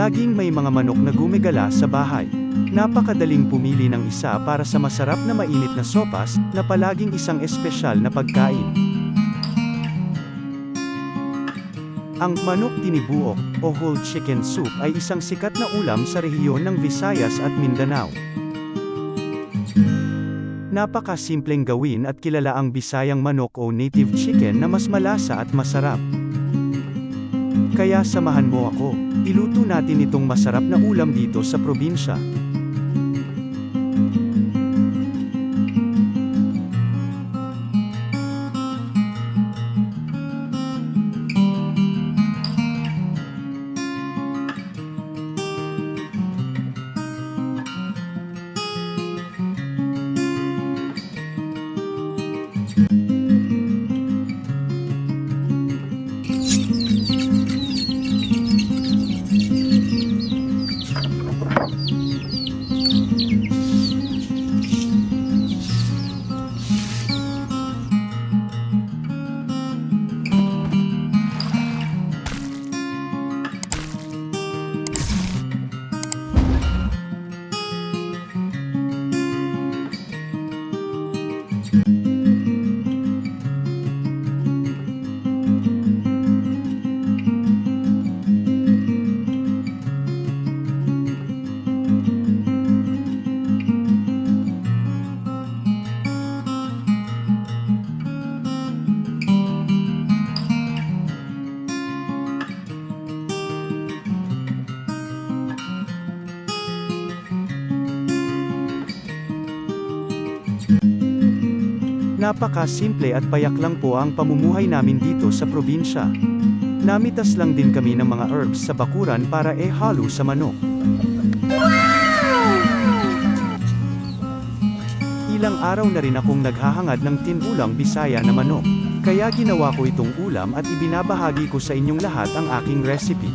Laging may mga manok na gumigala sa bahay. Napakadaling pumili ng isa para sa masarap na mainit na sopas, na palaging isang espesyal na pagkain. Ang manok tinibuok, o whole chicken soup, ay isang sikat na ulam sa rehiyon ng Visayas at Mindanao. Napakasimpleng gawin at kilala ang Bisayang manok o native chicken na mas malasa at masarap. Kaya samahan mo ako, iluto natin itong masarap na ulam dito sa probinsya. Napakasimple at payak lang po ang pamumuhay namin dito sa probinsya. Namitas lang din kami ng mga herbs sa bakuran para e-halo sa manok. Ilang araw na rin akong naghahangad ng tinulang Bisaya na manok. Kaya ginawa ko itong ulam at ibinabahagi ko sa inyong lahat ang aking recipe.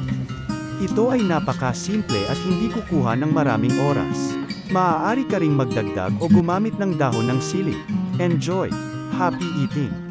Ito ay napakasimple at hindi kukuha ng maraming oras. Maaari ka ring magdagdag o gumamit ng dahon ng sili. Enjoy! Happy eating!